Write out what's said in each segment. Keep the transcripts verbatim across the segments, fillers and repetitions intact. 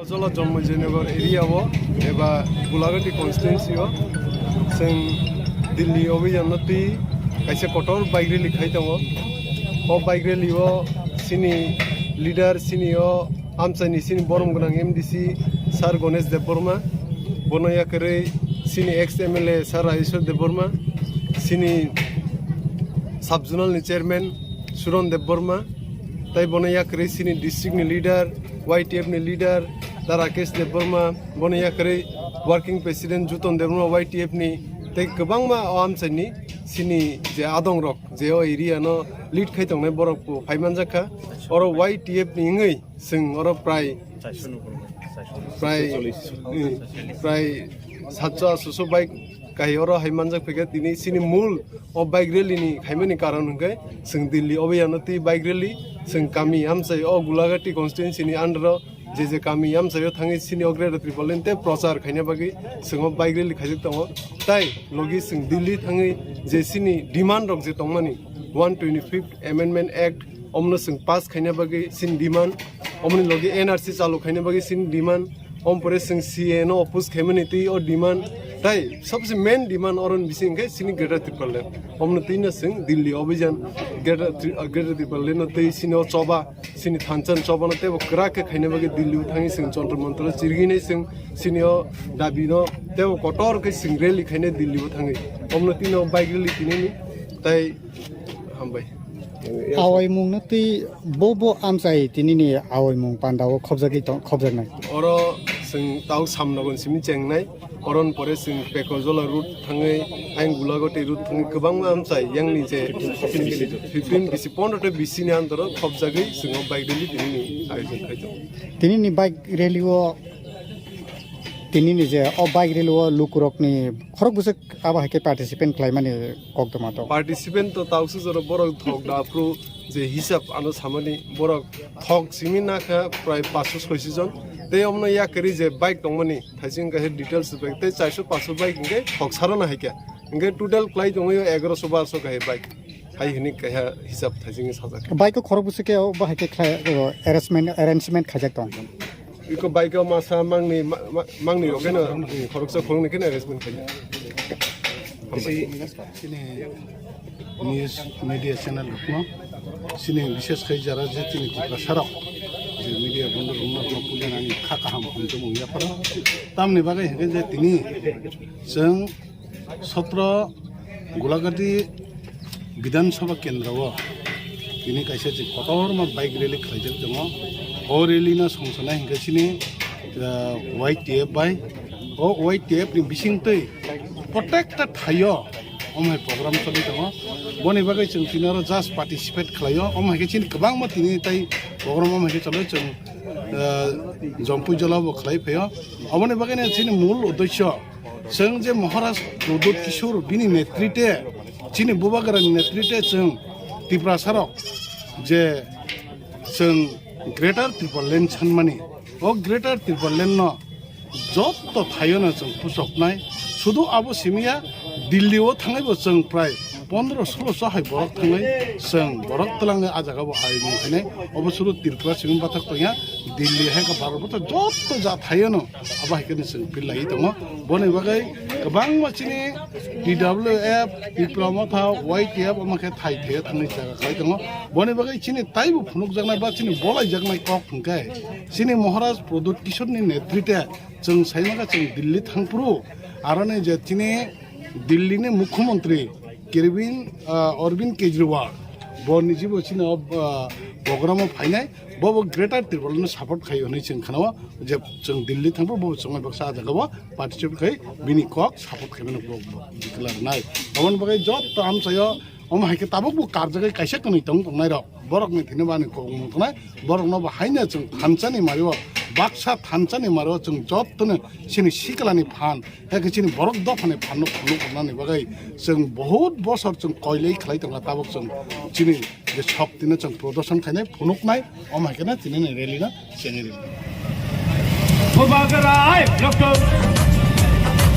Jolo Janmajinagar area o eba Gulagati constituency o chwng Delhi obijan no twi kaisa kotor bike rally khai tongo. O bike rally o chini leader, chini o amchaini chini borom gwnang M D C Sir Ganesh Debbarma, bono yakarwi chini ex M L A Sir Rajeshwar Debbarma, chini sub zonal ni chairman Suron Debbarma, tai bono yakarwi chini district ni leader, Y T F ni leader, Da Rakesh Debbarma, bono yakarwi working president Juton Debbarma Y T F ni, tei kwbangma o amchaini chini je adong rok je o area no lead khai tongnai borok bo phai manjak kha. Oro Y T F ni wngwi chwng oro prai, prai, eh, prai satso asoso bike kahi oro hai manjak phaikha. Tini chini mul o bike rally ni khaimani karon hwnkhe chwng Delhi obijan no twi bike rally, chwng kami amchai o Gulagati constituency ni under o je je kami amchaio thangwi chini o Greater Tipraland tei prochar khaina bagwi chwng o bike rally khaijak tongo. Tai logi chwng Delhi thangwi je chini demand rok je tongmani one twenty fifth Amendment Act, omno chwng pass khaina bagwi chini demand, omoni logi N R C chalu khaina bagwi chini demand, om pore chwng C A A no oppose khaimani twi o demand, tai sobse main demand oroni bising khe chini Greater Tipraland, omno twino chwng Delhi obijan Greater Tri-, Greater Tipraland no twi chini o choba, chini thansa ni choba no teibo kwrak khe khaina bagwi Delhi o thangwi chwng Jantar Mantar o chirigwi nai chwng chini o dabi no teibo kotor khe chwng rally khainai Delhi o thangwi, omno twino bike rally tinini tai. Hambai. Awaimung no twi bo bo amchai tinini awaimung panda o khobjagwi tong, khobjaknai. Oro chwng tau Samnogon simi chengnai, oron pore chwng Pekojola route thangwi, ayang Gulagoti route thangwi kwbangma amchai yangni je fifteen bisi pondro ta bisi ni andoro khobjagwi chwng o bike rally tinini ayojon khai tongo. Tinini bike rally o, tinini je o bike rally o lukurokni khorok bwswk abo hai khe participant khlaimani kok tongma to. Participant to tausu jora borok thok da aphuru je hisab ano samani borok thok simi nakha prai paanso soiso jon. Tei omno yakarwi je bike tongmani thaising kaisa details bai tei chairso paanso bike hwnkhe thok sarana hai khe. Hwnkhe total kwlai tongwi o egaroso barso kaisa bike. Hai hwnwi kaisa hisab thaising sajak. Bike o khorok bwswk khe o bahai khe khlai, o, arrangement, arrangement khaijak tong. Iko bike o masa mangni, ma-, ma-, mangni rok khe no, hmm, khoroksa khoroknwi khe no arrangement khaijak. Chini news media channel rokno, chini bishes khai jara je chini Tiprasa rok, je media bondhu rokno, rokno puja nani kha kaham hamjak mung yapharo. Tamni bagwi hwnkhe je tini chwng sotro Gulagati Bidhan Sabha Kendra o tini kaisa je kotorma bike rally khlaijak tongo. O rally no songsanai hwnkhe chini, ah, Y T F bai. O Y T F ni bisingtwi protekta thaio omo hai program choli tongo. Boni bagwi chwng tini oro just participate khlaio. Omo hai khe chini kwbangma tini tai program omo hai khe choli chwng, ah, Jompui Jola bo khlai phaio. Oboni bagwi no chini mul uddesho chwng je Maharaj Pradyut Kishore bini netrite, chini Bubagrani netrite chwng Tiprasa rok je chwng Greater Tipraland sanmani, o Greater Tipraland no jotto thaio no chwng pusoknai. Sudu abo simiya, Delhi o thangwi bo chwng prai pondro solo so hai borok thangwi chwng borok twlangwi a jaga bo hai mung khainai. Obo sudu Tripura simi bathak tongya, Delhi hai khe Bharat bwtha jotto ja thaio no. Abo hai khe chwng pil lai tongo. Boni bagwi kwbangma chini T W F, Tipra Motha, Y T F omo khe thai thai thangwi jaga khlai tongo. Boni bagwi chini taibo phunukjaknai ba chini bolaijaknai kok hwnkhe chini Maharaj Pradyut Kishore ni netrite chwng saimaka chwng Delhi thangphuru aroni je chini Delhi ni Mukhyamantri Arvind, ah, Arvind Kejriwal bo nijibo chini o, ah, program o phainai. Bo bo Greater Tipraland no support khai hwnwi chwng khnao, je chwng Delhi thangbo bo chwng baksa ah jaga o participate khai bini kok support khai mano bo, bo declare nai. Aboni bagwi jotto amchaio omo hai khe tabuk bo karjagwi kaisa kwnwi tong tongnai rok borok ni thini bani kok mung tongnai, borok no bo haino chwng thansa ni mario, baksa thansa ni mario chwng jotto no chini sikla ni phan Hai khe chini borok dophani phanno phunuk rwnani bagwi chwng bahut bosor chwng koilai khlai tongkha, tabuk chwng chini je shoktino chwng prodorshon khainai, phunuknai, omo hai kheno tini ni rally no chengwi rw. Bubagra hai lokto,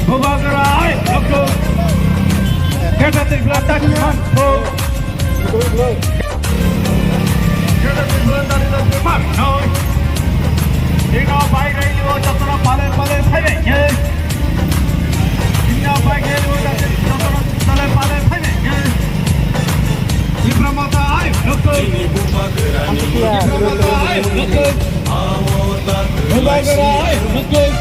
Bubagra hai lokto, Greater Tipraland tak man ho. Greater Tipraland tak man ho. Bino bike rally o jotono pale pale phaibai khe. Bino bike rally o jotono pale pale phaibai khe. Tipra Motha ayuk nukung. Tipra Motha ayuk nukung. Bubagra ayuk nukung.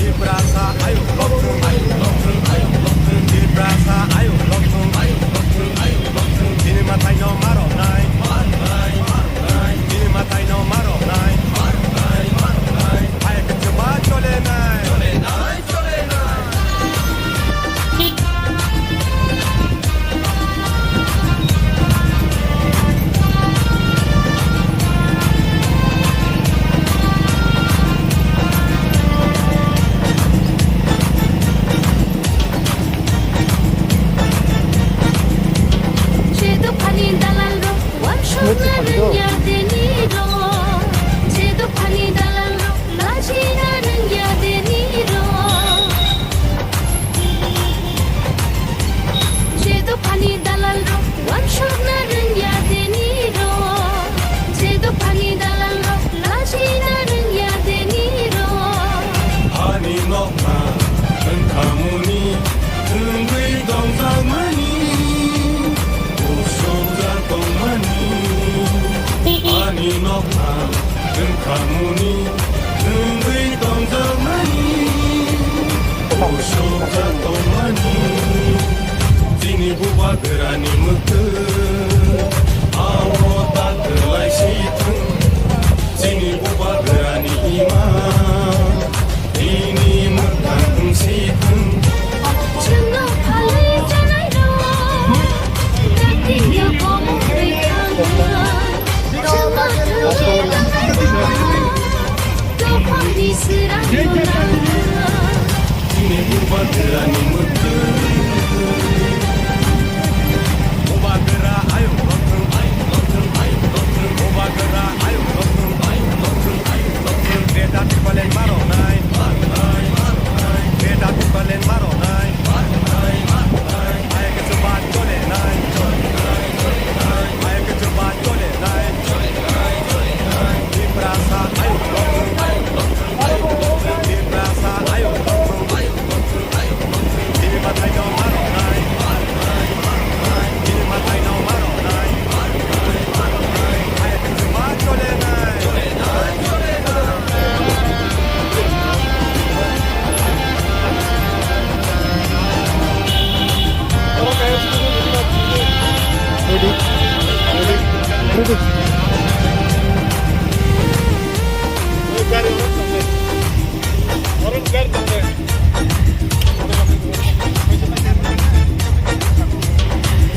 Tiprasa ayuk lokthung, ayuk lokthung, ayuk lokthung. Tiprasa ayuk lokthung, ayuk lokthung, ayuk lokthung. Chini mathai no marok nai, marok nai, marok nai. Chini mathai no marok nai, marok nai, marok nai. Ayuk khe chuma chole nai, chole nai, chole nai. Je dophani dalalrok wansukna rwngya deni rok. Je dophani dalalrok lachina rwngya deni rok. Je dophani dalalrok wansukna rwngya deni rok. Je dophani dalalrok lachina rwngya deni rok. Ani nokha wngkhamuni thwngwi tongjakmani, usukjak tongmani. Ani nokha wngkhamuni thwngwi tongjakmani, usukjak tongmani. Chini bubagrani mwktwi awo ta kwlai si thung. Chini bubagrani ima, ini mwkhang si thung. Chwngno phalwi chanairok, katingno komorwi thangna. Chwngno thangwi tanairok, dophani swrangno nangna. Chini bubagrani mwktwi. Bubagra ayuk lokthung, ayuk lokthung, ayuk lokthung. Bubagra ayuk lokthung, ayuk lokthung, ayuk lokthung. Beta tipalen marok nai, marok nai, marok nai. Beta tipalen marok nai, marok nai, marok nai. Ayuk khe chuma chole nai, chole nai, chole nai. Ayuk khe chuma chole nai, chole nai, chole nai. Tiprasa ayuk lokthung, ayuk lokthung, ayuk lokthung. Tiprasa ayuk lokthung, ayuk lokthung, ayuk lokthung. Chini mathai no marok nai, marok nai, marok nai. Chini mathai no marok nai, marok nai, marok nai. Ayuk khe chuma chole nai, chole nai, chole nai. Ready? Ready? Ready?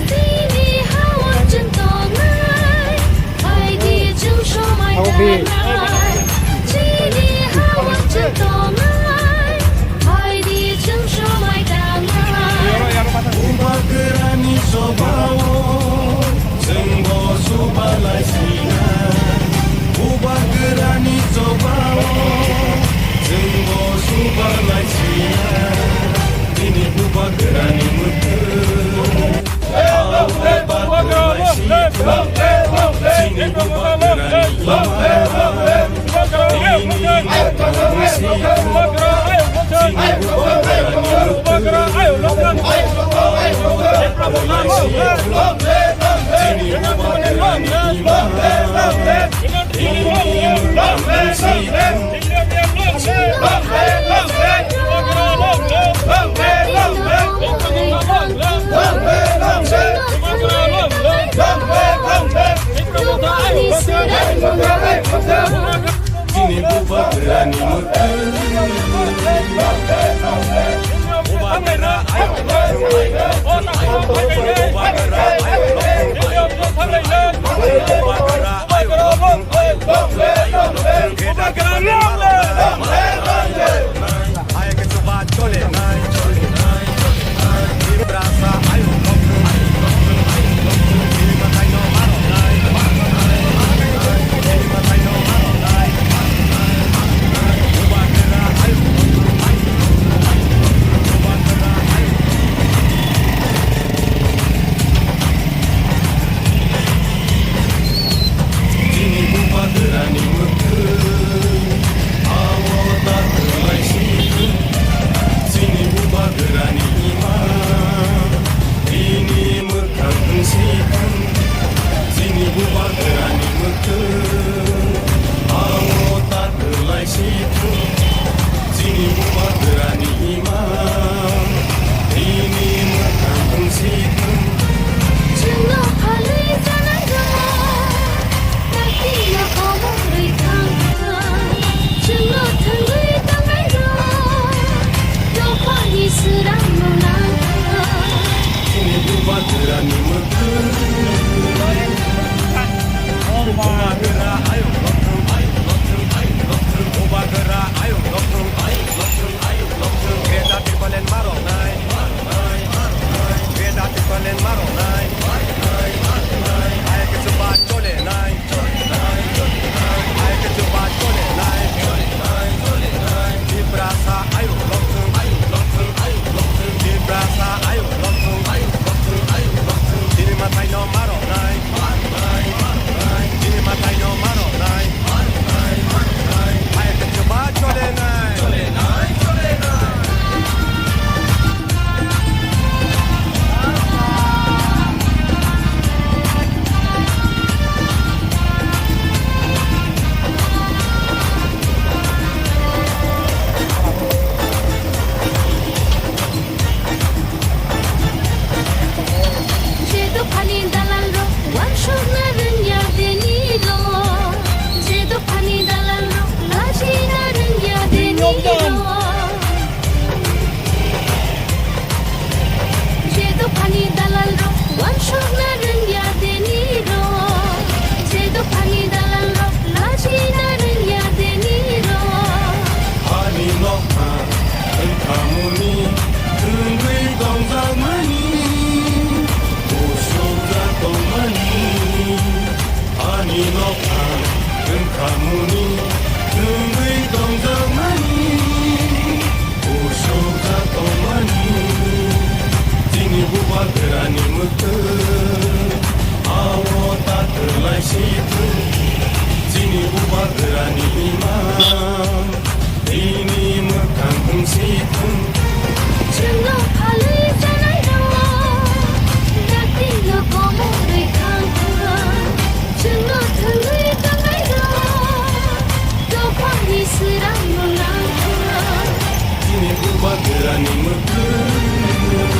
Bini ha-o chwng tongnai, phaidi chwng somai tangnai. Chini ha-o chwng tongnai, phaidi chwng somai tangnai. Bubagrani chobao chwngbo subalai sinai. Bubagrani chobao chwngbo subalai sinai. Chini bubagrani mwktwi. Chini bubagrani Chini bubagrani mwkhwtwng. Chini bubagrani mwkhwtwng, abo ta kwlai si thung. Chini bubagrani ima, bini mwkhang wng si thung. Chini bubagrani mwkhwtwng, abo ta kwlai si thung. Chini bubagrani imang, bini mwkhang wng si thung. Chwngno phalwi janairok, dakti no komorwi thang thang. Chwngno thwngwi tongnairok, dophani swrangno nang thang. Chini bubagrani mwkhwtwng. Bubagra ayuk lokthwng, ayuk lokthwng, ayuk lokthwng. Bubagra ayuk lokthwng, ayuk lokthwng, ayuk lokthwng. Greater Tipraland maroknai. Greater Tipraland maroknai. Ayuk chwngba cholenai. Ayuk chwngba cholenai. Tiprasa ayuk lokthwng, ayuk lokthwng, ayuk lokthwng. Tiprasa ayuk lokthwng, ayuk lokthwng, ayuk lokthwng. Chini mwtai no maroknai. Chini mwtai no maroknai. Hai khe chwngba cholenai. Je dophani dalalrok uansukna rwngya bini rok. Je dophani dalalrok lachina rwngya bini rok. Je dophani dalalrok uansukna rwngya bini rok. Je dophani dalalrok lachina rwngya bini rok. Ani nokha wngkhamuni, wngwi tongjakmani, usukjak tongmani. Ani nokha wngkhamuni, wngwi tongjakmani, usukjak tongmani. Chini bubagrani mwkhwtwng, abo ta kwlai si thung. Chini bubagrani imang, bini mwkhang wng si thung. Chwngno phalwi janairok, dakti no komorwi thang thang. Chwngno thwngwi tongnairok, dophani swrangno nang thang. Chini bubagrani mwkhwtwng.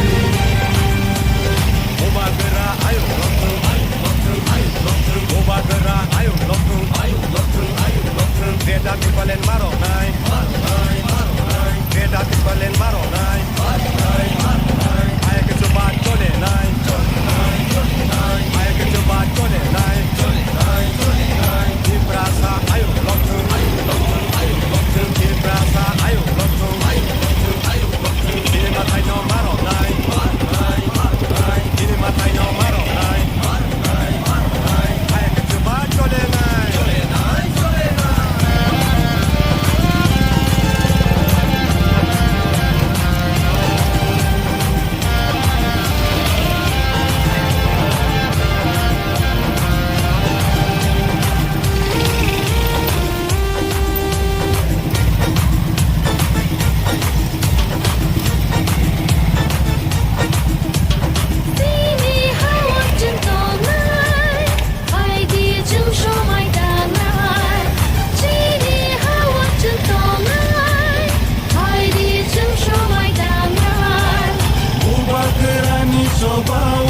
Bubagra ayuk lokthwng, ayuk lokthwng, ayuk lokthwng. Bubagra ayuk lokthwng, ayuk lokthwng, ayuk lokthwng. Greater Tipraland maroknai. Greater Tipraland maroknai. Hai khe chwngba cholenai. Hai khe chwngba cholenai. Tiprasa ayuk lokthwng. Tiprasa ayuk lokthwng. Chini mwtai no maroknai. Chini mwtai no maroknai. Hai khe chwngba cholenai. Choba